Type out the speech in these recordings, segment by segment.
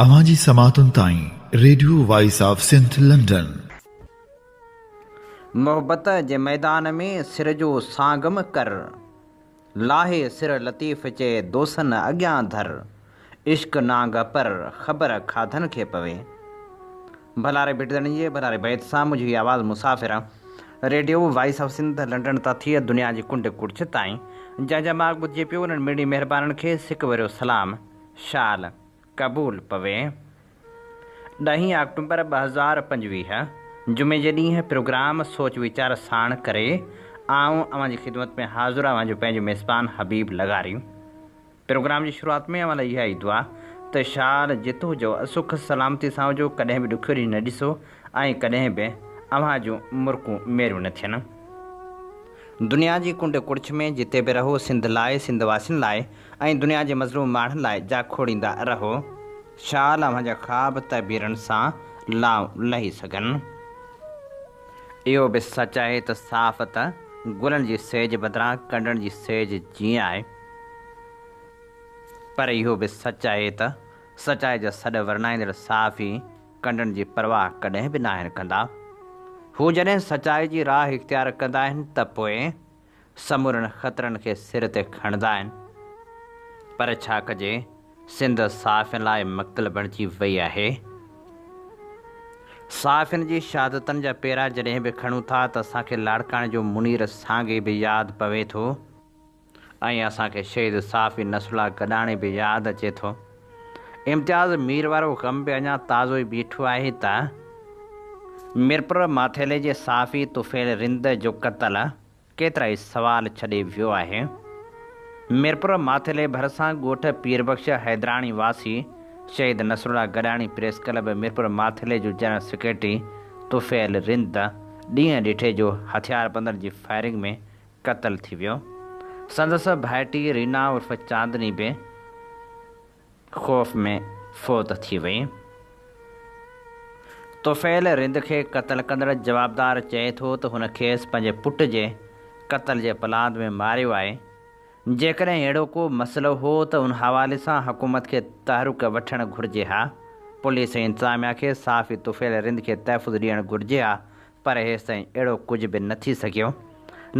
اوهان جي سماعتن تائين radio voice of Sindh London. محبت جي ميدان ۾ سر جو سانگم ڪر. لاهي سر لطيف چئي دوسن اڳيان ڌر. عشق نانگ پر خبر کاڌن کي پوي. ڀلاري ڀٽ ڌڻي جي ڀلاري بيت سان منهنجي هي آواز مسافر radio voice of Sindh London تان ٿي دنيا جي ڪنڊ ڪڙڇ تائين جنهن جا ماڳ ٻڌجي پيو انهن مڙني مهربانن کي سڪ ڀريو سلام شال قبول پوي. ڏهين آڪٽومبر 2025 جمعي جي ڏينهن پروگرام سوچ ويچار ساڻ ڪري آئون اوهان جي خدمت ۾ حاضر اوهان جو پنهنجو ميزبان حبيب لغاري. پروگرام جي شروعات ۾ اوهان لاء اها ئي دعا ته شال جت هجو سک سلامتي سان هجو ڪڏهن به ڏکيو ڏينهن نه ڏسو ۽ ڪڏهن به اوهان جون مرڪون ميريون نه ٿين. دنيا جي ڪنڊ ڪڙڇ ۾ جتي به رهو سنڌ لاء سنڌ واسين لاء ۽ دنيا جي مظلوم ماڻهن لاء جاکوڙيندا رهو. شال اوهان جا خواب تعبيرن سان لائون لهي سگهن. اهو به سچ آهي ته صحافت گلن جي سيج بدران ڪنڊن جي سيج جيئن آهي. پر اهو به سچ آهي ته سچائي جا سڏ ورنائيندڙ صحافي ڪنڊن جي پرواهه ڪڏهن به ناهن ڪندا. هو جڏهن سچائي جي راهه اختيار ڪندا آهن ته پوء سمورن خطرن کي سر تي کڻندا آهن. پر ڇا ڪجي، سنڌ صحافين لاء مقتل بڻجي وئي آهي. صحافين جي شهادتن جا پيرا جڏهن به کڻون ٿا ته اسان کي لاڙڪاڻي جو منير سانگي به ياد پوي ٿو. ۽ اسان کي شهيد صحافي نصرالله گڏاڻي به ياد اچي ٿو. امتياز مير وارو غم به اڃا تازو ئي بيٺو آهي ته. ميرپور ماٿيلي جي صحافي طفيل رند جو قتل ڪيترائي سوال ڇڏي ويو آهي. ميرپور ماٿيلي ڀرسان ڳوٺ پير بخش حيدراڻي واسي شهيد نصرالله گڏاڻي پريس ڪلب ميرپور ماٿيلي جو جنرل سيڪريٽري طفيل رند ڏينهن ڏٺي جو هٿياربندن جي فائرنگ ۾ قتل ٿي ويو. سندس ڀائٽي رينا عرف چاندني به خوف ۾ فوت ٿي وئي. طفيل رند کي قتل ڪندڙ جوابدار چئي ٿو ته هن کيس پنهنجي پٽ جي قتل جي پلاند ۾ ماريو آهي. جيڪڏهن اهڙو ڪو مسئلو هو ته ان حوالي سان حڪومت کي تحرڪ وٺڻ گهرجي ها. پوليس ۽ انتظاميا کي صحافي طفيل رند کي تحفظ ڏيڻ گهرجي ها پر هيستائين اهڙو ڪجهه به نه ٿي سگهيو.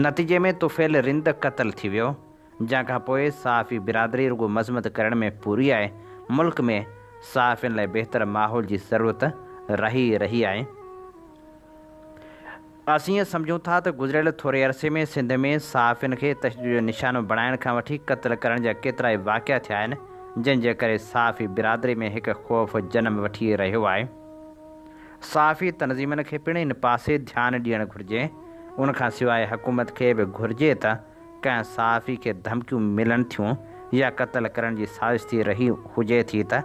نتيجي ۾ طفيل رند قتل ٿي ويو، جنهن کان پوء صحافي برادري رڳو مذمت ڪرڻ ۾ پوري آهي، ملڪ ۾ صحافين لاء بهتر ماحول جي ضرورت رهي رهي آهي. اسين سمجهون ٿا ته گذريل ٿوري عرصي ۾ سنڌ ۾ صحافين کي تشدد جو نشانو بڻائڻ کان وٺي قتل ڪرڻ جا ڪيترائي واقعا ٿيا آهن، جن جي ڪري صحافي برادري ۾ هڪ خوف جنم وٺي رهيو آهي. صحافي تنظيمن کي پڻ ان پاسي ڌيان ڏيڻ گهرجي. ان کان سواء حڪومت کي به گهرجي ته ڪنهن صحافي کي ڌمڪيون ملن ٿيون يا قتل ڪرڻ جي سازش ٿي رهي هجي ٿي ته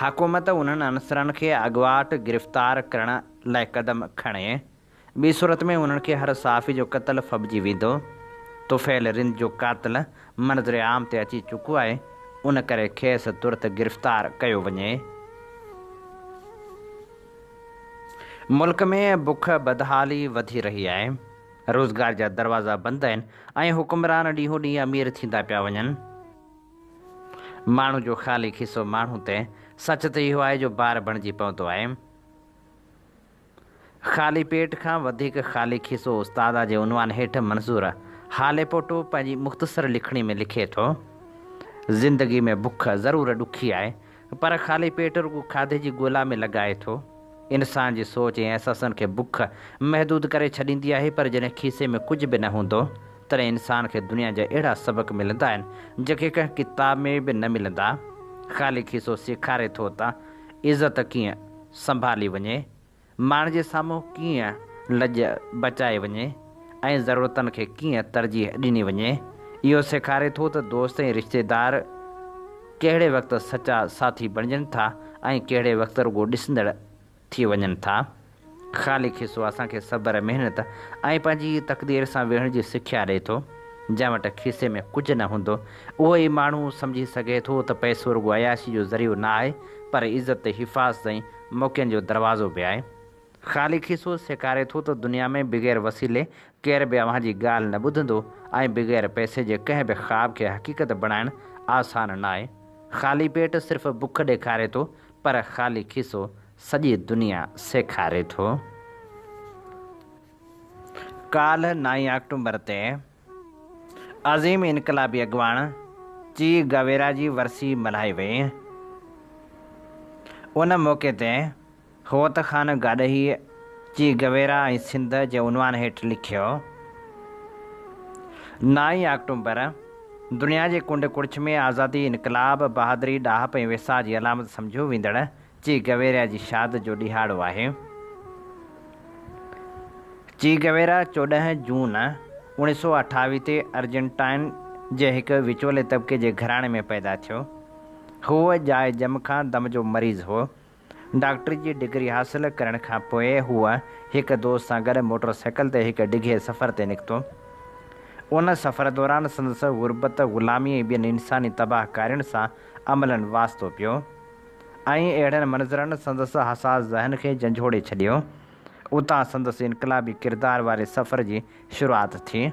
حڪومت انهن عنصرن کي اڳواٽ گرفتار ڪرڻ لاء قدم کڻي. ٻي صورت ۾ انهن کي هر صحافي جو قتل ڦٻجي ويندو. طفيل رند جو قاتل منظر عام تي اچي چڪو آهي، ان ڪري کيس ترت گرفتار ڪيو وڃي. ملڪ ۾ بک بدحالي وڌي رهي آهي، روزگار جا دروازا بند آهن ۽ حڪمران ڏينهون ڏينهن امير ٿيندا پيا وڃن. ماڻهو جو خالي کيسو ماڻهو تي سچ ته اهو آهي جو بار بڻجي پوندو آهي. خالي پيٽ کان وڌيڪ خالي کيسو استاد جي عنوان هيٺ منظور هاليپوٽو پنهنجي مختصر لکڻي ۾ لکي ٿو، زندگي ۾ بک ضرور ڏکي آهي، پر خالي پيٽ رڳو کاڌي جي ڳولا ۾ لڳائي ٿو. انسان جي سوچ ۽ احساسن کي بک محدود ڪري ڇڏيندي آهي، پر جڏهن کيسي ۾ ڪجهه به نه هوندو، تڏهن انسان کي دنيا جا اهڙا سبق ملندا آهن، جيڪي ڪنهن ڪتاب ۾ به نه ملندا. خالي کيسو سيکاري ٿو ته عزت ڪيئن سنڀالي وڃي، ماڻ جي سامهون ڪيئن لڄ بچائي وڃي ۽ ضرورتن کي ڪيئن ترجيح ڏني وڃي. اهو سيکاري ٿو ته دوست ۽ رشتيدار ڪهڙي وقت سچا ساٿي بڻجن ٿا ۽ ڪهڙي وقت رڳو ڏسندڙ ٿي وڃن ٿا. خالي کيسو اسان کي صبر، محنت ۽ پنهنجي تقدير سان ويهڻ جي سکيا ڏئي ٿو. جنهن وٽ کيسي ۾ ڪجهه نه هوندو، اهو ئي ماڻهو سمجهي سگهي ٿو ته پئسو رڳو عياشي جو ذريعو نه آهي، پر عزت، حفاظت ۽ موقعن جو دروازو به آهي. خالي کيسو سيکاري ٿو ته دنيا ۾ بغير وسيلي ڪير به اوهان جي ڳالهه نه ٻڌندو ۽ بغير پئسي جي ڪنهن به خواب کي حقيقت بڻائڻ آسان ناهي. خالي پيٽ صرف بک ڏيکاري ٿو، پر خالي کيسو سڄي دنيا سيکاري ٿو. ڪالهه نائين آڪٽومبر تي عظيم انقلابي اڳواڻ چي گويرا جي ورسي ملهائي وئي. ان موقعي تي هوت خان گاڏهي چي گويرا ۽ سنڌ جي عنوان هيٺ لکيو، نائين آڪٽومبر دنيا جي ڪنڊ ڪڙڇ ۾ آزادي، انقلاب، بهادري، ڏاهپ ۽ ويساهه جي علامت سمجهيو ويندڙ چي گويرا جي شهادت جو ڏهاڙو آهي. چي گويرا 14 جون 1928 تي ارجنٽائن جي هڪ وچولي طبقي جي گهراڻي ۾ پيدا ٿيو. هو ڄائي ڄم کان دم جو مريض هو. ڊاڪٽري جي ڊگري حاصل ڪرڻ کان پوء هو هڪ دوست سان گڏ موٽر سائيڪل تي هڪ ڊگهي سفر تي نڪتو. ان سفر دوران سندس غربت، غلامي ۽ ٻين انساني تباهه ڪارين سان عملاً واسطو پيو ۽ اهڙن منظرن سندس حساس ذهن کي جنجهوڙي ڇڏيو. اتان سندس انقلابي ڪردار واري سفر جي شروعات ٿي.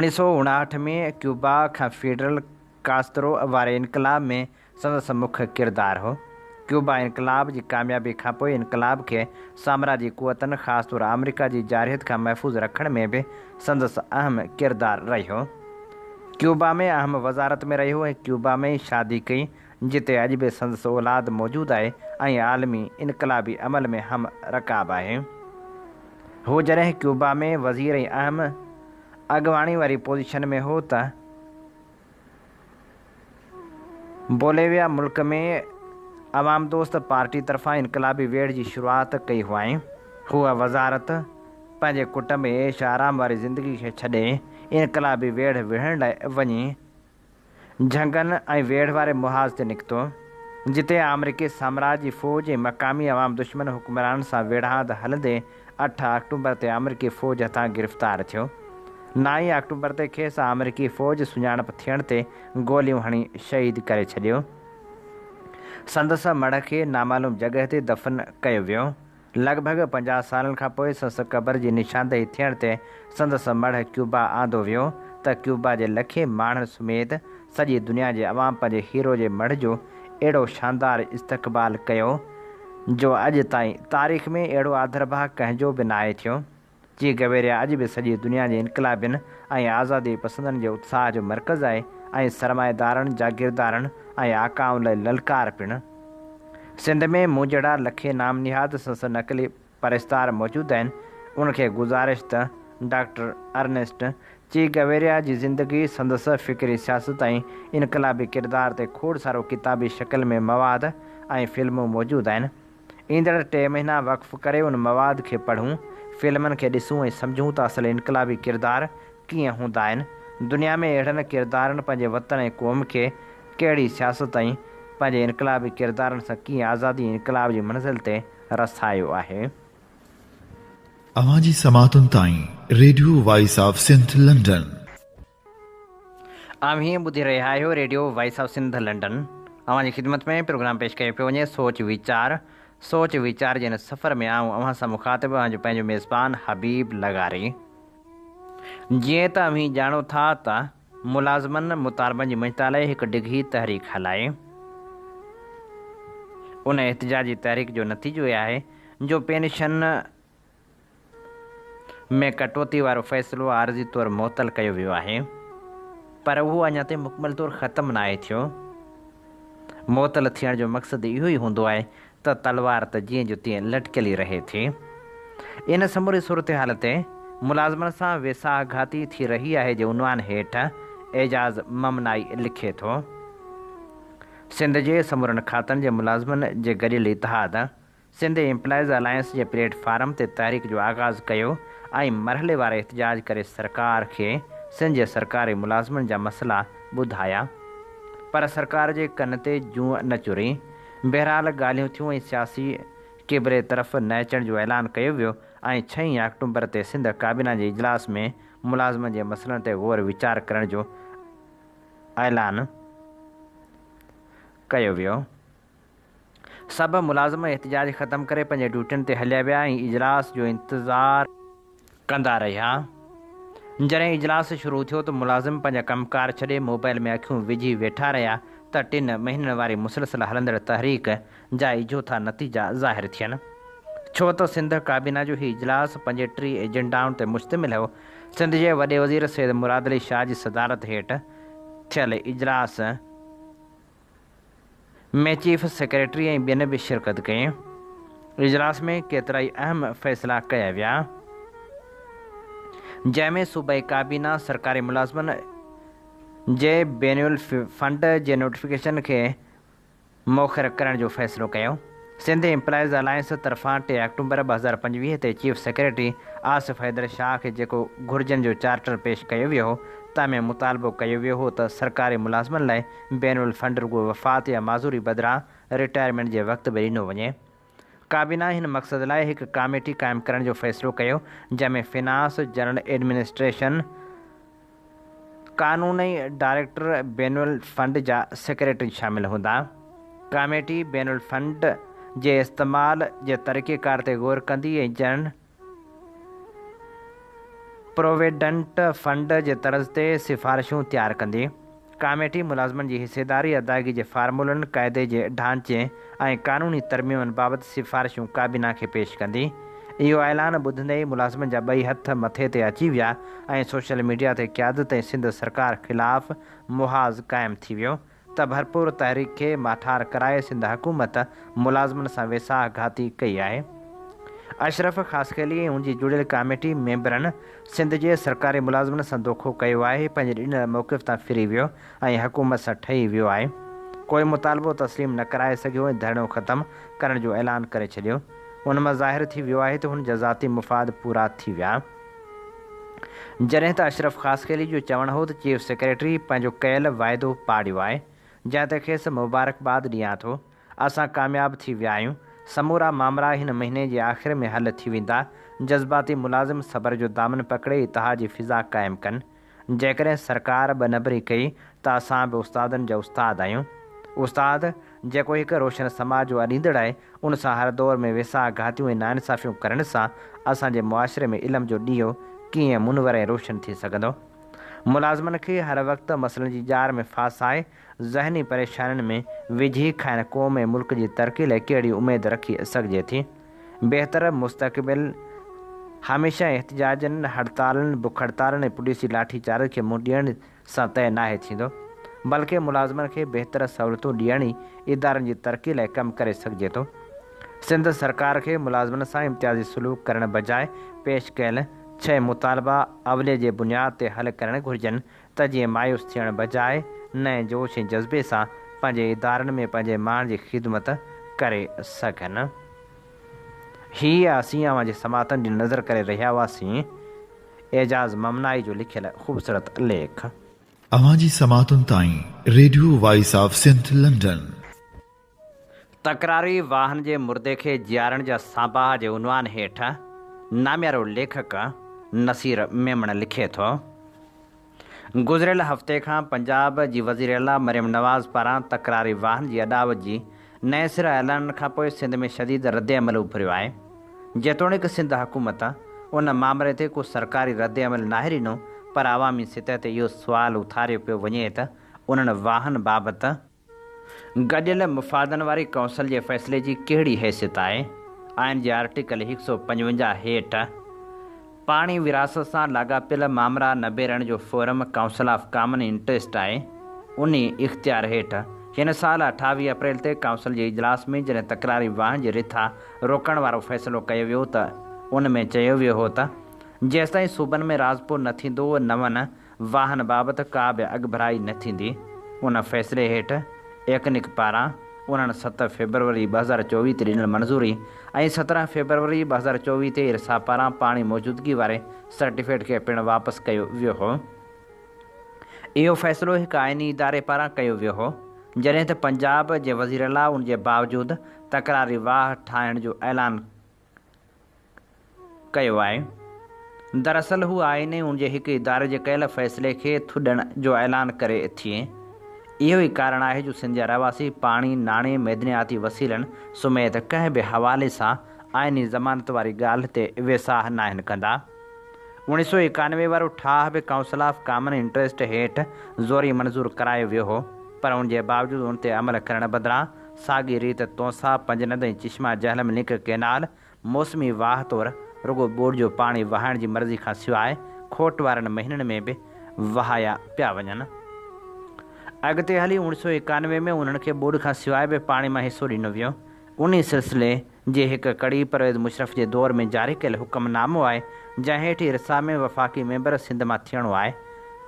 1959 ۾ ڪيوبا کان فيڊرل ڪاسترو واري انقلاب ۾ سندس مک ڪردار هو. ڪيوبا انقلاب جي ڪاميابي کانپوء انقلاب کي سامراجي قوتن خاص طور آمريڪا جي جارحيت کان محفوظ رکڻ ۾ به سندس اهم ڪردار رهيو. ڪيوبا ۾ اهم وزارت ۾ رهيو ۽ ڪيوبا ۾ ئي شادي ڪئي جتي اڄ به سندس اولاد موجود آهي ۽ عالمي انقلابي عمل ۾ هم رڪاب آهي. هو جڏهن ڪيوبا ۾ وزير ۽ اهم اڳواڻي واري پوزيشن ۾ هو ته بوليويا ملڪ ۾ عوام دوست پارٽي طرفان انقلابي ويڙهه جي شروعات ڪئي هئائين. هوء وزارت، پنهنجي ڪٽنب ۽ عيش آرام واري زندگي کي ڇڏي انقلابي ويڙهه وڙهڻ لاء وڃي جهنگن ۽ ويڙهه واري محاذ تي نڪتو، جتي آمريڪي سامراج جي فوج ۽ مقامي عوام دشمن حڪمرانن سان ويڙهاند هلندي 8 آڪٽوبر تي آمريڪي فوج هٿان گرفتار ٿيو. نائين آڪٽوبر تي کيس آمريڪي فوج سڃاڻپ ٿيڻ تي گوليون هڻي شهيد ڪري ڇڏيو. سندس مڙهه کي نامعلوم جڳهه تي دفن ڪيو ويو. لڳ ڀڳ 50 سالن کان پوء سندس قبر جي نشاندهي ٿيڻ تي سندس مڙهه ڪيوبا آندو ويو ته ڪيوبا جي لکين ماڻهن سميت سڄي دنيا جي عوام پنهنجي هيرو جي مڙهه جو اهڙو شاندار استقبال ڪيو جو اڄ تائين تاريخ ۾ اهڙو آڌرڀاء ڪنهن جو به ناهي ٿيو. چي گويريا اڄ به سڄي دنيا جي انقلابين ۽ آزادي پسندن جي اتساهه جو مرڪز آهي ۽ سرمائيدارن، جاگيردارن ۽ آقائن لاء للڪار پڻ. سنڌ ۾ مون جهڙا لکين نام نهاد سندس نقلي پرستار موجود آهن، انهن کي گذارش ته ڊاڪٽر ارنيسٽ چي گويريا جي زندگي، سندس فڪري سياست ۽ انقلابي ڪردار تي کوڙ سارو ڪتابي شڪل ۾ مواد ۽ فلمون موجود آهن. ايندڙ ٽي مهينا وقف ڪري ان مواد کي پڙهون، فلمن کي ڏسون ۽ سمجهون ته اصل انقلابي ڪردار ڪيئن هوندا آهن، دنيا ۾ اهڙن ڪردارن پنهنجي وطن ۽ قوم کي ڪهڙي سياست ۽ پنهنجي انقلابي ڪردارن سان ڪيئن آزادي ۽ انقلاب جي منزل تي رسايو آهي. اوهان جي سماعتن تائين radio voice of Sindh London. اوهين ٻڌي رهيا آهيو radio voice of Sindh London. اوهان جي خدمت ۾ پروگرام پيش ڪيو پيو وڃي سوچ ويچار. سوچ ويچار جي هن سفر ۾ آئون اوهان سان مخاطب اوهان جو پنهنجو ميزبان حبيب لغاري. جيئن ته اوهين ڄاڻو ٿا ته ملازمن مطالبن جي مڃتا لاء هڪ ڊگهي تحريڪ هلائي. ان احتجاجي تحريڪ جو نتيجو اهي آهي جو پينشن ۾ ڪٽوتي وارو فيصلو عارضي طور معطل ڪيو ويو آهي پر اهو اڃا تائين مڪمل طور ختم ناهي ٿيو. معطل ٿيڻ جو مقصد اهو ئي هوندو آهي ته تلوار ته جيئن جو تيئن لٽڪيل ئي رهي ٿي. ان سموري صورتحال تي ملازمن سان ويساهه گهاتي ٿي رهي آهي جي عنوان هيٺ اعجاز ممنائي لکي ٿو، سنڌ جي سمورن کاتن جي ملازمن جي گڏيل اتحاد سنڌ ايمپلائيز الائنس جي پليٽ فارم تي تحريڪ جو آغاز ڪيو ۽ مرحليوار احتجاج ڪري سرڪار کي سنڌ جي سرڪاري ملازمن جا مسئلا ٻڌايا پر سرڪار جي ڪن تي جونء نه چري. بهرحال ڳالهيون ٿيون ۽ سياسي قبلي طرف نه اچڻ جو اعلان ڪيو ويو ۽ ڇهين آڪٽومبر تي سنڌ ڪابينا جي اجلاس ۾ ملازمن جي مسئلن تي غور ويچار ڪرڻ جو اعلان ڪيو ويو. سڀ ملازم احتجاج ختم ڪري پنهنجي ڊيوٽين تي هليا ويا ۽ اجلاس جو انتظار ڪندا رهيا. جڏهن اجلاس شروع ٿيو ته ملازم پنهنجا ڪم ڪار ڇڏي موبائل ۾ اکيون وجهي ويٺا رهيا ته ٽن مهينن واري مسلسل هلندڙ تحريڪ جا اجهو ٿا نتيجا ظاهر ٿين. ڇو ته سنڌ ڪابينا جو هي اجلاس 35 ايجنڊائن تي مشتمل هو. سنڌ جي وڏي وزير سيد مراد علي شاهه جي صدارت هيٺ ٿيل اجلاس ۾ چيف سيڪريٽري ۽ ٻين به شرڪت ڪئي. اجلاس ۾ ڪيترائي اهم فيصلا ڪيا ويا، جنهن ۾ صوبائي ڪابينا سرڪاري ملازمن جي بينول فنڊ جي نوٽيفڪيشن کي موخر ڪرڻ جو فيصلو ڪيو. سنڌ ايمپلائيز الائنس طرفان 3 آڪٽومبر 2025 تي چيف سيڪريٽري آصف حيدر شاهه کي جيڪو گهرجن جو چارٽر پيش ڪيو ويو هو، تنهن ۾ مطالبو ڪيو ويو هو ته سرڪاري ملازمن لاء بينول فنڊ رڳو وفات يا معذوري بدران رٽائرمينٽ جي وقت به ڏنو وڃي. ڪابينا هن مقصد لاء هڪ ڪاميٽي قائم ڪرڻ جو فيصلو ڪيو، جنهن ۾ فنانس، جنرل ايڊمنسٽريشن، قانون ۽ ڊائريڪٽر بينول فنڊ جا سيڪريٽري شامل هوندا. ڪاميٽي بينول فنڊ جي استعمال جي طريقيڪار تي غور ڪندي ۽ جنرل پروويڊنٽ فنڊ جي طرز تي سفارشون تيار ڪندي. ڪاميٽي ملازمن جي حصيداري، ادائگي جي فارمولن، قاعدي جي ڍانچي ۽ قانوني ترميمن بابت سفارشون ڪابينا کي پيش ڪندي. اهو اعلان ٻڌندي ئي ملازمن جا ٻئي هٿ مٿي تي اچي ويا ۽ سوشل ميڊيا تي قيادت ۽ سنڌ سرڪار خلاف محاذ قائم ٿي ويو ته ڀرپور تحريڪ کي ماٺار ڪرائي سنڌ حڪومت ملازمن سان ويساهه گهاتي ڪئي آهي. اشرف خاصخيلي ۽ ان جي جڙيل ڪاميٽي ميمبرن سنڌ جي سرڪاري ملازمن سان دوکو ڪيو آهي، پنهنجي ڏنل موقف تان ڦري ويو ۽ حڪومت سان ٺهي ويو آهي. ڪوئي مطالبو تسليم نه ڪرائي سگهيو ۽ ڌرڻو ختم ڪرڻ جو اعلان ڪري ڇڏيو. ان مان ظاهر ٿي ويو آهي ته هن جا ذاتي مفاد پورا ٿي ويا. جڏهن ته اشرف خاصخيلي جو چوڻ هو ته چيف سيڪريٽري پنهنجو ڪيل واعدو پاڙيو آهي، جنهن تي کيس مبارڪباد ڏيان ٿو. اسان ڪامياب ٿي ويا آهيون، سمورا مامرا هن مهيني جي آخر ۾ حل ٿي ويندا، جذباتي ملازم صبر جو دامن پڪڙي اتحاد جي فضا قائم ڪن، جيڪڏهن سرڪار ٻه نبري ڪئي ته اسان به استادن جا استاد آهيون. استاد جيڪو هڪ روشن سماج جو اڏيندڙ آهي، ان سان هر دور ۾ ويساهه گهاتيون ۽ ناانصافيون ڪرڻ سان اسان جي معاشري ۾ علم جو ڏيئو ڪيئن منور ۽ روشن ٿي سگهندو؟ ملازمن کي هر وقت مسئلن جي ڄار ۾ ڦاسائي ذهني پريشانين ۾ وجهي کانئن قوم ۽ ملڪ جي ترقي لاء ڪهڙي اميد رکي سگهجي ٿي؟ بهتر مستقبل هميشه احتجاجن، هڙتالن، بک هڙتالن ۽ پوليس جي لاٺي چارج کي منهن ڏيڻ سان طئي ناهي ٿيندو، بلڪه ملازمن کي بهتر سهولتون ڏيڻ ئي ادارن جي ترقي لاء ڪم ڪري سگهجي ٿو. سنڌ سرڪار کي ملازمن سان امتيازي سلوڪ ڪرڻ بجاء پيش ڪيل ڇهه مطالبا اولي جي بنياد تي حل ڪرڻ گهرجن ته جيئن مايوس ٿيڻ بجاء نئين جوش ۽ جذبي سان پنهنجي ادارن ۾ پنهنجي ماڻهن جي خدمت ڪري سگهن. هي اسين اوهان جي سماعتن جي نظر ڪري رهيا هئاسين اعجاز ممنائي جو لکيل خوبصورت ليک. اوهان جي سماعتن تائين radio voice of Sindh London. تڪراري واهن جي مردي کي جيارڻ جا سانباها جي عنوان هيٺ ناميارو ليکڪ نصير ميمڻ لکي ٿو، گذريل هفتي کان پنجاب جي وزيراعليٰ مريم نواز پاران تڪراري واهن جي اڏاوت جي نئين سر اعلانن کانپوء سنڌ ۾ شديد ردعمل اڀريو آهي. جيتوڻيڪ سنڌ حڪومت ان مامري تي ڪو سرڪاري ردعمل ناهي ڏنو پر عوامي سطح تي اهو سوال اٿاريو پيو وڃي ته انهن واهن بابت گڏيل مفادن واري ڪائونسل جي فيصلي جي ڪهڙي حيثيت آهي؟ آئين جي آرٽيڪل 155 هيٺ پاڻي ورهاست سان لاڳاپيل مامرا نبيرڻ جو forum council of common interest آهي. انهي اختيار هيٺ هن سال 28 اپريل تي ڪائونسل جي اجلاس ۾ جڏهن تڪراري واهن جي رٿا روڪڻ وارو فيصلو ڪيو ويو ته ان ۾ چيو ويو هو ته جيستائين صوبن ۾ راضپو نه ٿيندو نون واهن بابت ڪا به اڳڀرائي نه ٿيندي. ان فيصلي هيٺ ايڪنڪ پاران انهن 7 فيبروري 2024 تي ڏنل منظوري ۽ 17 فيبروري 2024 تي ارسا پاران پاڻي موجودگي واري سرٽيفڪيٽ کي پڻ واپس ڪيو ويو هو. اهو فيصلو هڪ آئيني اداري پاران ڪيو ويو هو، جڏهن ته پنجاب جي وزيراعليٰ ان جي باوجود تڪراري واهه ٺاهڻ جو اعلان ڪيو آهي. دراصل هو آئين ۽ ان جي هڪ اداري جي ڪيل فيصلي کي ٿڏڻ جو اعلان ڪري ٿي. اهو ئي ڪارڻ آهي جو سنڌ جا رهواسي پاڻي، ناڻي، معدنياتي وسيلن سميت ڪنهن به حوالي سان آئيني ضمانت واري ڳالهه تي ويساهه ناهن ڪندا. 1991 وارو ٺاهه به ڪائونسل آف ڪامن انٽريسٽ هيٺ زوري منظور ڪرايو ويو هو. پر ان جي باوجود ان تي عمل ڪرڻ بدران ساڳي ريت تونسا، پنجند ۽ چشما جهلم لنڪ ڪئنال موسمي واهه طور رڳو ٻوڏ جو پاڻي وهائڻ جي مرضي کان سواء کوٽ وارن مهينن ۾ به وهايا پيا وڃن. اڳتي هلي اوڻ سؤ 91 ۾ انهن کي ٻوڏ کان سواء به پاڻي مان حصو ڏنو ويو. انهي سلسلي جي هڪ ڪڙي پرويز مشرف جي دور ۾ جاري ڪيل حڪم نامو آهي، جنهن هيٺ ارسا ۾ وفاقي ميمبر سنڌ مان ٿيڻو آهي،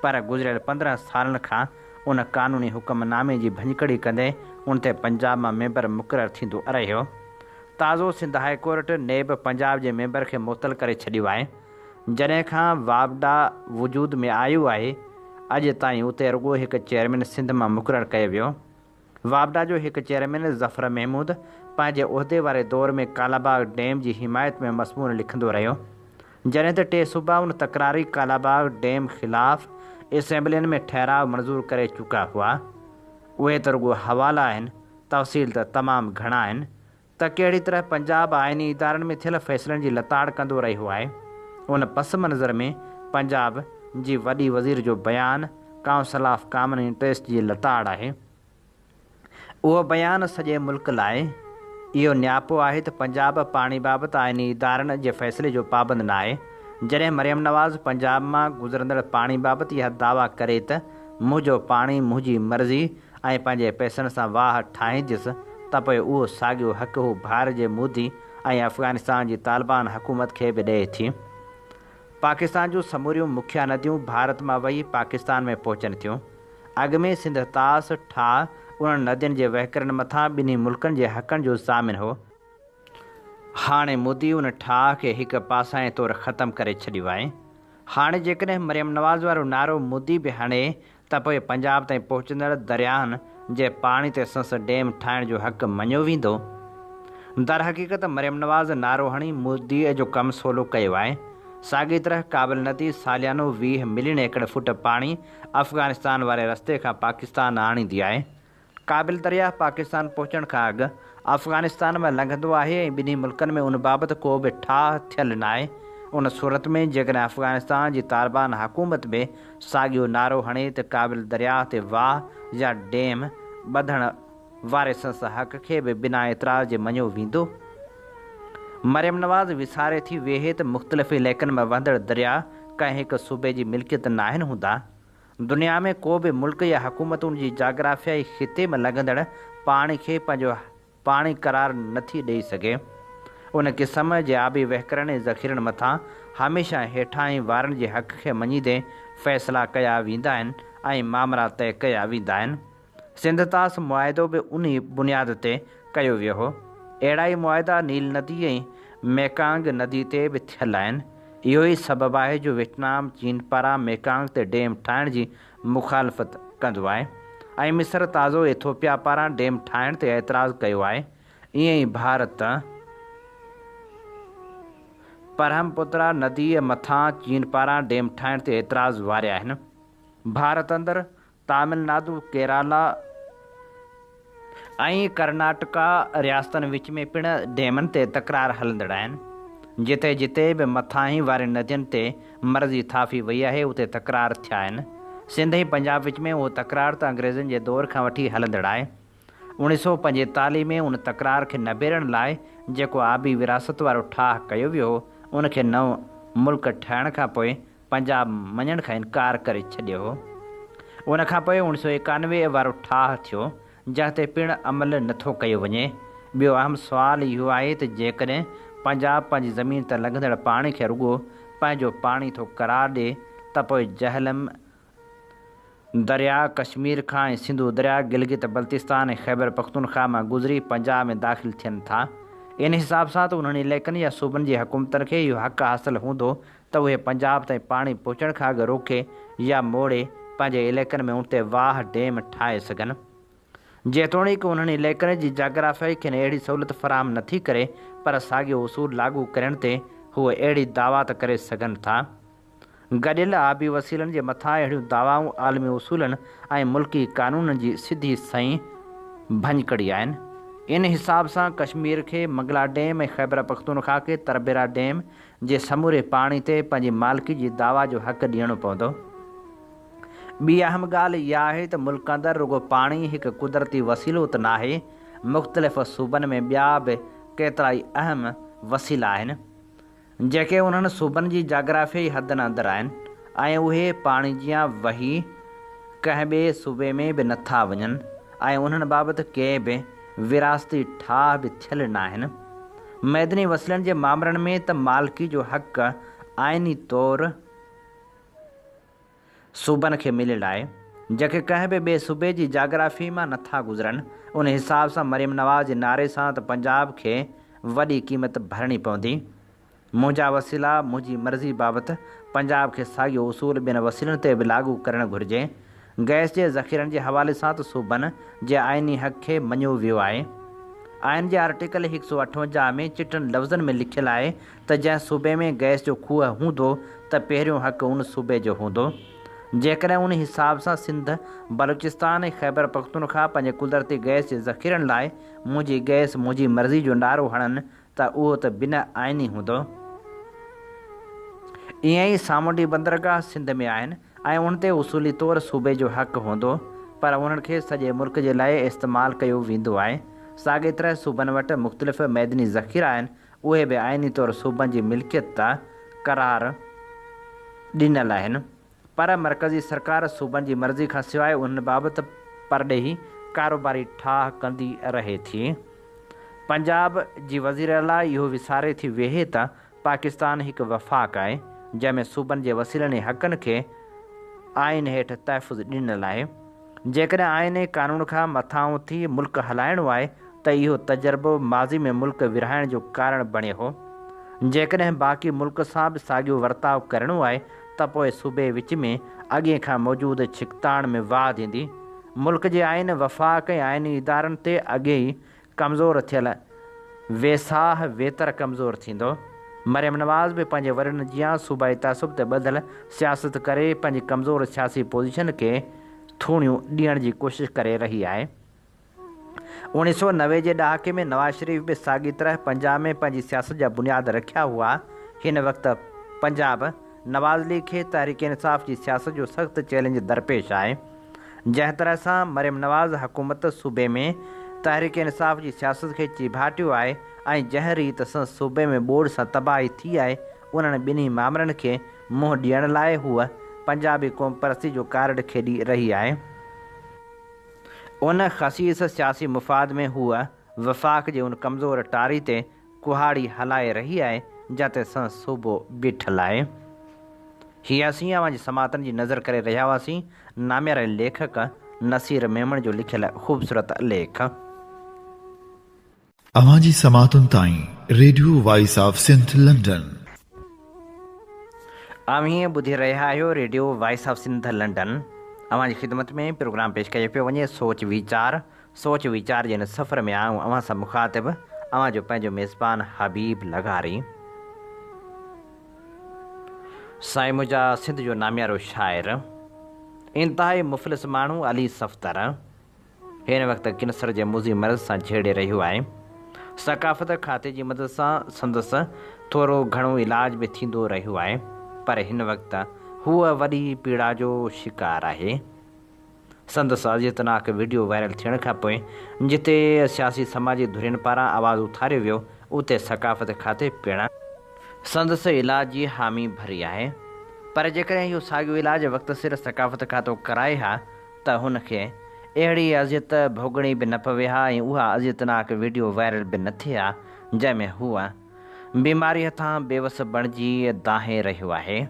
پر گذريل 15 سالن کان ان قانوني حڪم نامي جي ڀڃڪڙي ڪندي ان تي پنجاب مان ميمبر مقرر ٿيندو رهيو. تازو Sindh high court NAB Punjab جي ميمبر کي معطل ڪري ڇڏيو آهي. جڏهن کان واپڊا وجود ۾ آيو آهي، اڄ تائين اتي رڳو هڪ چيئرمين سنڌ مان مقرر ڪيو ويو. واپڊا جو هڪ چيئرمين ظفر محمود پنهنجي عهدي واري دور ۾ ڪالاباغ ڊيم جي حمايت ۾ مضمون لکندو رهيو. جڏهن ته ٽي صوبا ان تڪراري ڪالاباغ ڊيم خلاف اسيمبلين ۾ ٺهراء منظور ڪري چڪا هئا. اهي ته رڳو حوالا آهن، تفصيل ته تمام گهڻا آهن. ته ڪهڙي طرح پنجاب آئيني ادارن ۾ ٿيل فيصلن جي لتاڙ ڪندو رهيو آهي. ان پس منظر ۾ پنجاب جي وڏي وزير جو بيان ڪائونسل آف ڪامن انٽريسٽ جي لتاڙ آهي. اهو بيان سڄي ملڪ لاء اهو نياپو آهي ته پنجاب پاڻي بابت آئيني ادارن جي فيصلي جو پابند ناهي. جڏهن مريم نواز پنجاب مان گذرندڙ پاڻي بابت اها دعويٰ ڪري ته منهنجو پاڻي منهنجي مرضي ۽ پنهنجي پئسن سان واهه ٺاهينديس ته پوء اهو ساڳيو حق هو ڀارت جي مودي ۽ افغانستان جي طالبان حڪومت کي به ڏئي ٿي. پاڪستان جون سموريون مکيه نديون ڀارت مان وهي پاڪستان ۾ پهچن ٿيون. اڳ ۾ سنڌ طاس ٺاهه انهن ندين جي وهڪرن مٿان ٻنهي ملڪن جي حقن جو ضامن هو. هاڻي مودي ان ٺاهه کي هڪ پاسائين طور ختم ڪري ڇڏيو آهي. هاڻي جيڪڏهن مريم نواز وارو نعرو مودي به هڻي ته پوء پنجاب تائين پهچندڙ درياهن جي پاڻي تي سنس ڊيم ٺاهڻ جو حق مڃيو ويندو؟ درحقيقت مريم نواز نعرو هڻي موديء جو ڪم سولو ڪيو آهي. ساڳي طرح ڪابل ندي ساليانو 20 ملين ايڪڙ فوٽ پاڻي افغانستان واري رستي کان پاڪستان آڻيندي آهي. ڪابل درياهه پاڪستان پهچڻ کان اڳ افغانستان مان لنگهندو آهي ۽ ٻنهي ملڪن ۾ ان بابت ڪو به ٺاهه ٿيل ناهي. ان صورت ۾ جيڪڏهن افغانستان جي طالبان حڪومت به ساڳيو نعرو هڻي ته ڪابل درياهه تي واهه يا ڊيم ٻڌڻ واري سنس حق کي به بنا اعتراض جي مڃيو ويندو. مريم نواز وساري ٿي ويهي ته مختلف علائقن مان وهندڙ درياهه ڪنهن هڪ صوبي جي ملڪيت ناهن هوندا. دنيا ۾ ڪو به ملڪ يا حڪومت ان جي جاگرافيائي خطي ۾ لنگهندڙ پاڻي کي پنهنجو پاڻي قرار نه ٿي ڏئي سگهي. ان قسم جي آبي وهڪرن ۽ ذخيرن مٿان هميشه هيٺاهين وارن جي حق کي مڃيندي فيصلا ڪيا ويندا آهن ۽ مامرا طئي ڪيا ويندا آهن. سنڌ طاس معاهدو به انهي بنياد تي ڪيو ويو هو. اهڙا ئي معاهدا نيل ندي ۽ ميڪانگ ندي تي به ٿيل آهن. اهو ئي سبب آهي جو ويٽنام چين پاران ميڪانگ تي ڊيم ٺاهڻ جي مخالفت ڪندو آهي ۽ مصر تازو ايٿوپيا پاران ڊيم ٺاهڻ تي اعتراض ڪيو آهي. ائين ئي ڀارت پرهمپترا نديء مٿان چين پاران ڊيم ٺاهڻ تي اعتراض واريا آهن. ڀارت اندر تامل نادو، ڪيرالا ۽ ڪرناٽڪا رياستن وچ ۾ پڻ ڊيمن تي تڪرار هلندڙ آهن. جتي جتي به مٿاهين وارين ندين تي مرضي ٿاڦي وئي آهي اتي تڪرار ٿيا آهن. سنڌ ۽ پنجاب وچ ۾ اهو تڪرار ته انگريزن جي دور کان وٺي هلندڙ آهي. 1945 ۾ ان تڪرار کي نبيرڻ لاء جيڪو آبي وراثت وارو ٺاهه ڪيو ويو هو ان کي نئون ملڪ ٺهڻ کان پوء پنجاب مڃڻ کان انڪار ڪري ڇڏيو هو. ان کان پوء اوڻ سؤ 91 وارو ٺاهه ٿيو، جنهن تي پڻ عمل نه ٿو ڪيو وڃي. ٻيو اهم سوال اهو آهي ته جيڪڏهن پنجاب پنهنجي زمين تان لنگهندڙ پاڻي کي رڳو پنهنجو پاڻي ٿو قرار ڏئي ته پوء جهلم درياء ڪشمير کان ۽ سنڌو درياء گلگت بلتستان ۽ خيبر پختونخواهه مان گذري پنجاب ۾ داخل ٿين ٿا. ان حساب سان ته انهن علائقن يا صوبن جي حڪومتن کي اهو حق حاصل هوندو ته اهي پنجاب تائين پاڻي پهچڻ کان اڳ روڪي يا موڙي پنهنجي علائقن ۾ ان تي واهه، ڊيم، ٺاهي سگهن. جيتوڻيڪ انهن علائقن جي جاگرافيائي کين اهڙي سهولت فراهم نٿي ڪري پر ساڳيو اصول لاڳو ڪرڻ تي هو اهڙي دعويٰ ته ڪري سگهن ٿا. گڏيل آبي وسيلن جي مٿان اهڙيون دعوائون عالمي اصولن ۽ ملڪي قانونن جي سڌي سنئين ڀڃڪڙي آهن. ان حساب سان ڪشمير کي منگلا ڊيم ۽ خيبرپختونخواهه کي تربيرا ڊيم جي سموري پاڻي تي پنهنجي مالڪي جي دعويٰ جو حق ڏيڻو پوندو. ٻي اهم ڳالهه اها آهي ته ملڪ اندر رڳو پاڻي هڪ قدرتي وسيلو ته ناهي، مختلف صوبن ۾ ٻيا به ڪيترائي اهم وسيلا آهن، جيڪي انهن صوبن جي جاگرافيائي حدن اندر آهن ۽ اهي پاڻي جيان وهي ڪنهن ٻئي صوبي ۾ به نٿا وڃن ۽ انهن بابت ڪي به وراثتي ٺاهه به ٿيل ناهن. معدني وسيلن جي مامرن ۾ ته مالڪي جو حق آئيني طور صوبن کي مليل آهي، جيڪي ڪنهن به ٻئي صوبي جي جاگرافي مان نٿا گذرن، ان حساب سان مريم نواز جي نعري سان ته پنجاب کي وڏي قيمت ڀرڻي پوندي. منهنجا وسيلا منهنجي مرضي بابت پنجاب کي ساڳيو اصول ٻين وسيلن تي به لاڳو ڪرڻ گهرجي. گئس جي ذخيرن جي حوالي سان ته صوبن جي آئيني حق کي مڃيو ويو آهي. آئين جي آرٽيڪل 158 ۾ چٽن لفظن ۾ لکيل آهي ته جنهن صوبي ۾ گئس جو کوهه هوندو ته پهريون حق ان صوبي جو هوندو. جيڪڏهن ان حساب سان سنڌ، بلوچستان ۽ خيبرپختونخوا پنهنجي قدرتي گئس جي ذخيرن لاء منهنجي گئس منهنجي مرضي جو نعرو هڻن ته اهو ته بنهه آئيني هوندو. ائين ئي سامونڊي بندرگاهه سنڌ ۾ آهن ۽ ان تي اصولي طور صوبي جو حق هوندو پر انهن کي سڄي ملڪ جي لاء استعمال ڪيو ويندو آهي. ساڳي طرح صوبن وٽ مختلف معدني ذخيرا آهن اهي به آئيني طور صوبن جي ملڪيت قرار ڏنل آهن پر مرڪزي سرڪار صوبن جي مرضي کان سواء انهن بابت پرڏيهي ڪاروباري ٺاهه ڪندي رهي ٿي. پنجاب جي وزيراعليٰ اهو وساري ٿي ويهي ته پاڪستان هڪ وفاق آهي جنهن ۾ صوبن جي وسيلن ۽ حقن کي آئين هيٺ تحفظ ڏنل آهي. جيڪڏهن آئين ۽ قانون کان مٿانهون ٿي ملڪ هلائڻو آهي ته اهو تجربو ماضي ۾ ملڪ ورهائڻ جو ڪارڻ بڻيو هو. جيڪڏهن باقي ملڪ سان به ساڳيو ورتاء ڪرڻو آهي ته پوء صوبي وچ ۾ اڳئين کان موجود ڇڪتاڻ ۾ واڌ ايندي. ملڪ جي آئين، وفاق ۽ آئيني ادارن تي اڳي ئي ڪمزور ٿيل ويساهه ويتر ڪمزور ٿيندو. مريم نواز به پنهنجي وڏڙن جيان صوبائي تعصب تي ٻڌل سياست ڪري پنهنجي ڪمزور سياسي پوزيشن کي ٿوڻيون ڏيڻ جي ڪوشش ڪري رهي آهي. 1990 جي ڏهاڪي ۾ نواز شريف به ساڳي طرح پنجاب ۾ پنهنجي سياست جا بنياد رکيا هئا. هن وقت پنجاب نواز ليگ کي تحريڪ انصاف جي سياست جو سخت چئلينج درپيش آهي. جنهن طرح سان مريم نواز حڪومت صوبي ۾ تحريڪ انصاف جي سياست کي چيڀاٽيو آهي ۽ جنهن ريت سان صوبي ۾ ٻوڏ سان تباهي ٿي آهي انهن ٻنهي مامرن کي منهن ڏيڻ لاء هوء پنجابي قومپرستي جو ڪارڊ کيڏي رهي آهي. ان خسيس سياسي مفاد ۾ هوء وفاق جي ان ڪمزور ٽاري تي ڪهاڙي هلائي رهي آهي جاتي سندس صوبو بيٺل آهي. هي اسين اوهان جي سماعتن جي نظر ڪري رهيا هئاسين نامياري ليکڪ نصير ميمڻ جو لکيل خوبصورت ليک. اوهان جي سماعتن تائين radio voice of Sindh London. اوهين ٻڌي رهيا آهيو radio voice of Sindh London. اوهان جي خدمت ۾ پروگرام پيش ڪيو پيو وڃي سوچ ويچار. سوچ ويچار جي هن سفر ۾ آئون اوهان سان مخاطب اوهان جو پنهنجو ميزبان حبيب لغاري. سائين منهنجا سنڌ جو ناميارو شاعر، انتهائي مفلس ماڻهو علي صفدر هن وقت ڪينسر جي موذي مرض سان جهيڙي رهيو آهي. ثقافت کاتي جي مدد سان سندس ٿورو گهڻو علاج به ٿيندو رهيو آهي پر هن وقت هو وڏي پيڙا جو شڪار آهي. سندس اذيتناڪ وڊيو وائرل ٿيڻ کانپوء جتي سياسي سماجي ڌرين پاران آواز اٿاريو ويو اتي ثقافت کاتي پڻ سندس علاج جي حامي ڀري آهي پر جيڪڏهن اهو ساڳيو علاج وقت سر ثقافت کاتو ڪرائي ها ته هن کي اهڙي اذيت ڀوڳڻي به نه پوي ها ۽ اها اذيتناڪ وڊيو وائرل به نه ٿئي ها جنهن ۾ هو بيماري هٿان بيوس بڻجي دانهين رهيو آهي.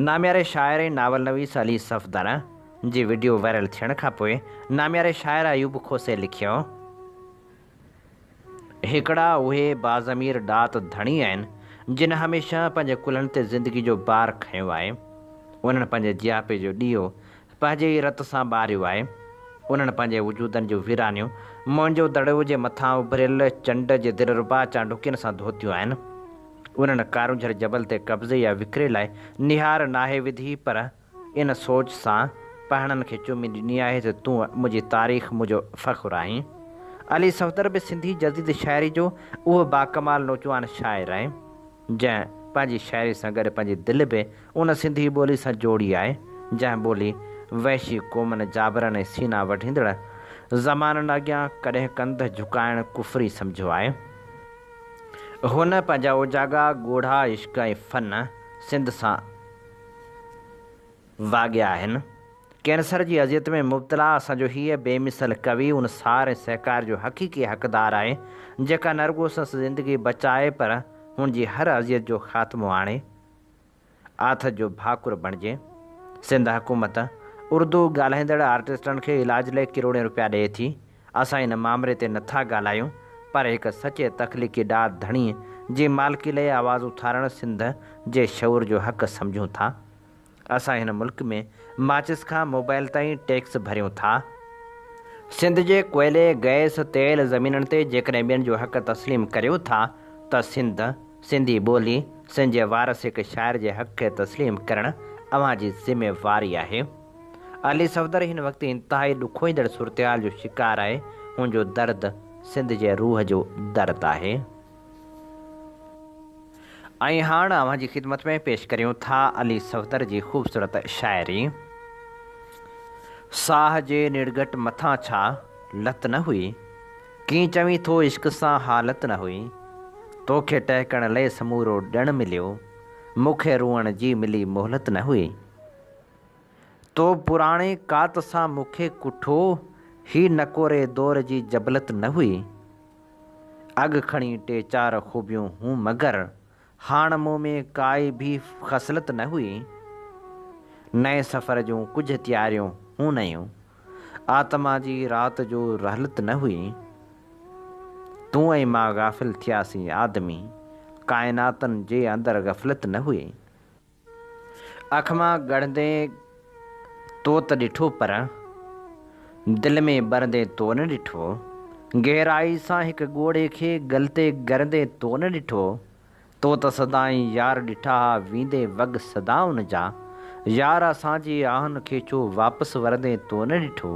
نامياري شاعر ۽ ناول نويس علي صفدر جي وڊيو وائرل ٿيڻ کانپوء نامياري شاعر ايوب کوسي لکيو، هڪڙا اهي باضمير ڏات ڌڻي آهن، جن هميشه پنهنجي ڪلهن تي زندگي جو بار کنيو آهي. انهن پنهنجي جياپي جو ڏيئو پنهنجي ئي رت سان ٻاريو آهي. انهن پنهنجي وجودن جون ويرانيون موئن جو دڙو جي مٿان اڀريل چنڊ جي دلربا چانڊوڪين سان ڌوتيون آهن. انهن ڪارونجهر جبل تي قبضي يا وڪري لاء نهار ناهي وڌي پر ان سوچ سان پهڻن کي چمي ڏني آهي ته تون منهنجي تاريخ منهنجو فخر آهين. علي صفدر به سنڌي جديد شاعري جو اهو باڪمال نوجوان شاعر آهي جنهن پنهنجي شاعري سان گڏ پنهنجي دل به ان سنڌي ٻولي سان جوڙي آهي. جنهن ٻولي وحشي قومن، جابرن ۽ سينا وڍيندڙ زمانن اڳيان ڪڏهن ڪنڌ جهڪائڻ ڪفري سمجهيو آهي. هن پنهنجا اوجاڳا، ڳوڙها، عشق ۽ فن سنڌ سان واڳيا آهن. ڪينسر جي اذيت ۾ مبتلا اسان جو هيء بي مثل ڪوي ان سار ۽ سهڪار جو حقيقي حقدار آهي، جيڪا نه رڳو سندس زندگي بچائي پر هن جي هر اذيت جو خاتمو آڻي آٿت جو ڀاڪر بڻجي. سنڌ حڪومت اردو ڳالهائيندڙ آرٽسٽن کي علاج لئه ڪروڙين روپيا ڏئي ٿي. اسان ان مامري تي نٿا ڳالهايون پر هڪ سچي تخليقي ڏات ڌڻيء جي مالڪي لئه آواز اٿارڻ سنڌ جي شعور جو حق سمجهون ٿا. اسان هن ملڪ ۾ ماچس کان موبائل تائين ٽيڪس ڀريون ٿا. سنڌ جي ڪوئلي، گئس، تيل، زمينن تي جيڪڏهن ٻين جو حق تسليم ڪريو ٿا ته سنڌ، سنڌي ٻولي، سنڌ جي وارث هڪ شاعر جي حق کي تسليم ڪرڻ اوهان جي ذميواري آهي. علي صفدر هن وقت انتهائي ڏکوئيندڙ صورتحال جو شڪار آهي، هن جو درد سنڌ جي روح جو درد آهي. ۽ هاڻ اوهان جي خدمت ۾ پيش ڪريون ٿا علي صفدر جي خوبصورت شاعري. ساهه جي نڙگهٽ مٿان ڇا لت نه هئي. ڪين چوين ٿو عشق سان حالت نه هئي. توکي ٽهڪڻ لئه سمورو ڏڻ مليو. مون کي روئڻ جي ملي مهلت نه هئي. تو پراڻي ڪات سان مون کي ڪٺو، هي نڪوري دور جي جبلت نه هئي. اڳ کڻي ٽي چار خوبيون هون مگر، هاڻ مون ۾ ڪائي ڀي خصلت نه هئي. نئين سفر جون ڪجهه تياريون هون نيون، آتما جي رات جو رحلت نه هئي. تون ۽ مان غافل ٿياسين آدمي، ڪائناتن جي اندر غفلت نه هئي. اک مان ڳڙندي تو ته ڏٺو پر دل ۾ ٻرندي تو نه ڏٺو. گهرائي سان هڪ ڳوڙهي کي ڳل تي ڳرندي تو نه ڏٺو. تو ته سدائين يار ڏٺا ها ويندي وڳ صدائن جا. يار اسان جي آهن کي ڇو واپس ورندي تو نه ڏٺو.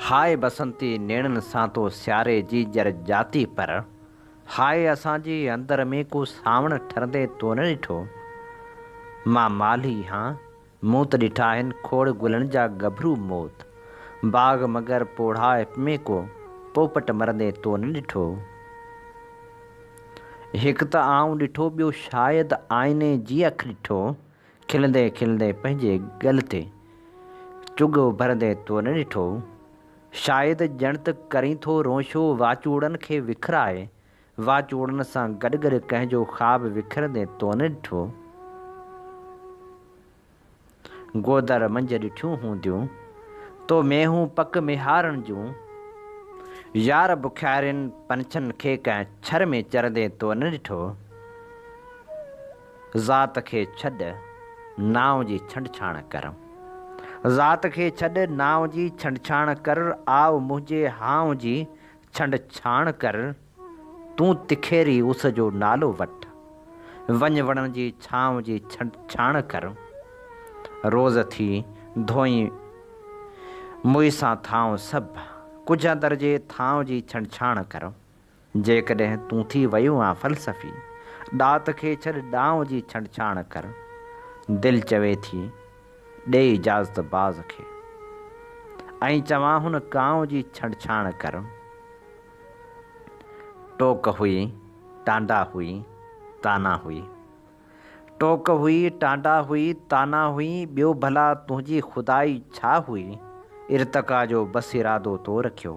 هاء بسنتي نيڻن سان تو سياري جي ڄر ڄاتي پر هاء اسان جي اندر ۾ ڪو سانوڻ ٺرندي تو نه ڏٺو؟ مان مالهي هان، مون ته ڏٺا آهن کوڙ گلن جا ڳڀرو موت. باغ مگر پوڙهائپ ۾ ڪو پوپٽ مرندي تو نه ڏٺو؟ هڪ ته آئون ڏٺو ٻيو شايد آئيني جي اک ڏٺو، کلندي کلندي پنهنجي ڳل تي چڳ اڀرندي تو نه ڏٺو؟ شايد ڄڻ ته ڪرين ٿو رونشو واچوڙن کي وکرائي، واچوڙن سان گڏ گڏ ڪنهن جو خواب وکرندي تو نه ڏٺو؟ گودر منجهه ڏٺيون هونديون تو مينهون پڪ ميهارن جون، يار بکيارين پنڇن کي ڪنهن ڇر ۾ چرندي تو نه ڏٺو؟ ذات کي ڇڏ، نانء جي ڇنڊڇاڻ ڪر. ذات کي ڇڏ، نانء جي ڇنڊڇاڻ ڪر، آء منهنجي هانء جي ڇنڊڇاڻ ڪر. تون تکيري اس جو نالو وٺ، وڃ وڻن جي ڇانو جي ڇنڊڇاڻ ڪر. روز ٿي ڌوئين موئي سان ٿانء سڀ، ڪجهه اندر جي ٿانء جي ڇنڊڇاڻ ڪر. جيڪڏهن تون ٿي ويو آن فلسفي، ڏات کي ڇڏ ڏانء جي ڇنڊڇاڻ ڪر. دل چوي ٿي، ڏي اجازت باز کي. ۽ چوان هن ڪانء جي ڇنڊڇاڻ ڪر. ٽوڪ هئي، ٽانڊا هئي، طعنا هئي. ٽوڪ هئي، ٽانڊا هئي، طعنا هئي، ٻيو ڀلا تنهنجي خدائي ڇا هئي؟ ارتقا جو بس ارادو تو رکيو.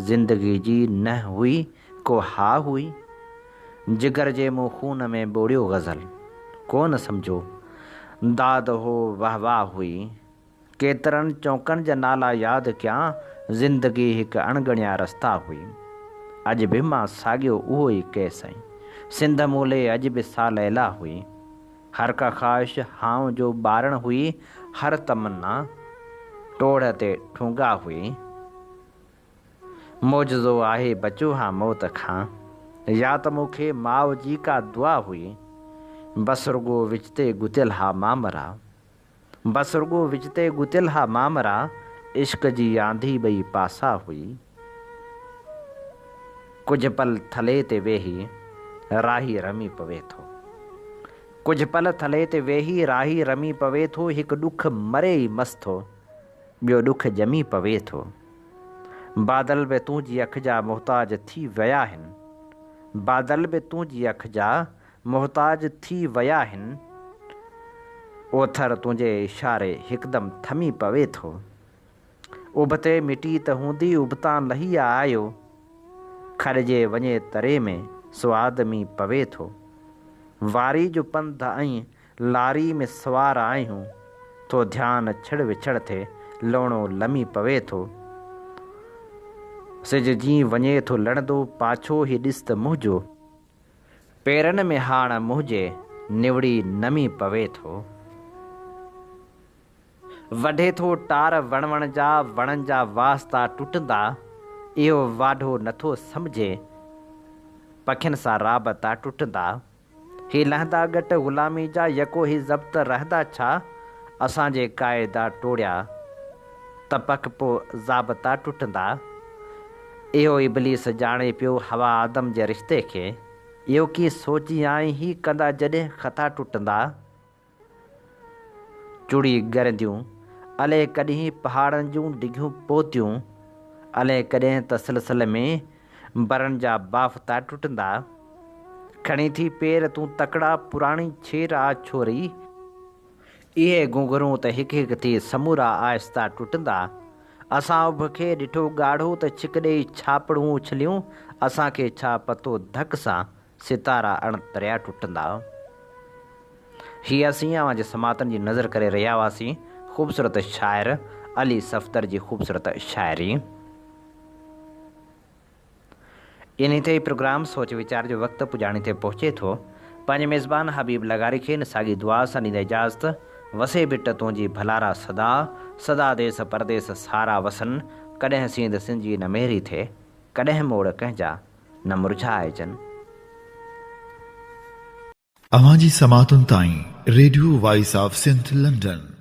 زندگي جي نه هئي ڪو ها هئي. جگر جي مون خون ۾ ٻوڙيو غزل. ڪو نه سمجهو داد هو وهه واهه هئي. ڪيترن چونڪن جا نالا ياد ڪيان، زندگي هڪ اڻڳڻيا رستا هئي. اڄ به مان ساڳيو اهو ئي قيس ۽ سنڌ مون لئي اڄ به سا ليلا هئي. هر ڪا خواهش هانء جو ٻارڻ هئي، هر تمنا ٽوڙهه تي ٺونگا هئي. معجزو آهي بچو هان موت کان، يا ته مون کي ماء جي ڪا دعا هئي. بس رڳو وچ تي ڳتيل ها مامرا. بس رڳو وچ تي ڳتيل ها مامرا، عشق جي آنڌي ٻئي پاسا هئي. ڪجهه پل ٿلهي تي ويهي، راهي رمي پوي ٿو. ڪجهه پل ٿلهي تي ويهي راهي رمي پوي ٿو هڪ ڏک مري ئي مس ٿو، ٻيو ڏک ڄمي پوي ٿو. بادل به تنهنجي اک جا محتاج ٿي ويا هن. بادل به تنهنجي اک جا محتاج ٿي ويا هن. اوٿر تنهنجي اشاري هڪدم ٿمي پوي ٿو. اڀ تي مٽي ته هوندي ابتان لهي آ آيو. کڏجي وڃي تري ۾ سو آدمي پوي ٿو. واري جو پنڌ ۽ لاري ۾ سوار آهيون. ٿو ڌيان ڇڙ وڇڙ ٿئي لوڻو لمي پوي ٿو. سج جين وڃي ٿو لڙندو پاڇو هي ڏس ته منهنجو. پيرن ۾ هاڻ منهنجي نوڙي نمي پوي ٿو. وڍي ٿو ٽار وڻ وڻ جا، وڻن جا واسطا ٽٽندا، اهو واڍو نٿو سمجهي، پکين سان رابطا ٽٽندا. هي لهندا ڳٽ غلامي جا، يڪو هي ضبط رهندا ڇا، اسان جي قاعدا ٽوڙيا ته پڪ پو ضابطا ٽٽندا. اهو ابليس ڄاڻي پيو حوا آدم جي رشتي کي، اهو ڪيئن سوچيائين هي ڪندا جڏهن خطا ٽٽندا. چڙي ڳرنديون، الئه ڪڏهن پهاڙن جون ڊگهيون پوتيون، الئه ڪڏهن ته سلسل ۾ برن جا بافتا ٽٽندا. کڻي ٿي پير تون تڪڙا پراڻي ڇير آ ڇوري. اهي گهنگهرون ته هڪ هڪ ٿي سمورا آهستا ٽٽندا. اسان اڀ کي ڏٺو ڳاڙهو ته ڇڪ ڏيئي ڇاپڙون اڇليون، اسان کي ڇا پتو ڌڪ سان ستارا اڻ تريا ٽٽندا. هي اسين اوهان جي سماعتن جي نظر ڪري رهيا هئاسين خوبصورت شاعر علي صفدر جي خوبصورت شاعري. انهي تي ئي پروگرام سوچ ويچار جو وقت پڄاڻي تي پهچي ٿو. پنهنجي ميزبان حبيب لغاري کي ان ساڳي دعا سان ڏيندا اجازت، وسي ڀٽ تنهنجي ڀلارا سدا، سدا ديس پرديس سارا وسن، ڪڏهن سينڌ سنجي نه ميري ٿئي، ڪڏهن موڙ ڪنهن جا نه مرجهائجن. اوهان جي سماعتن تائين radio voice of Sindh London.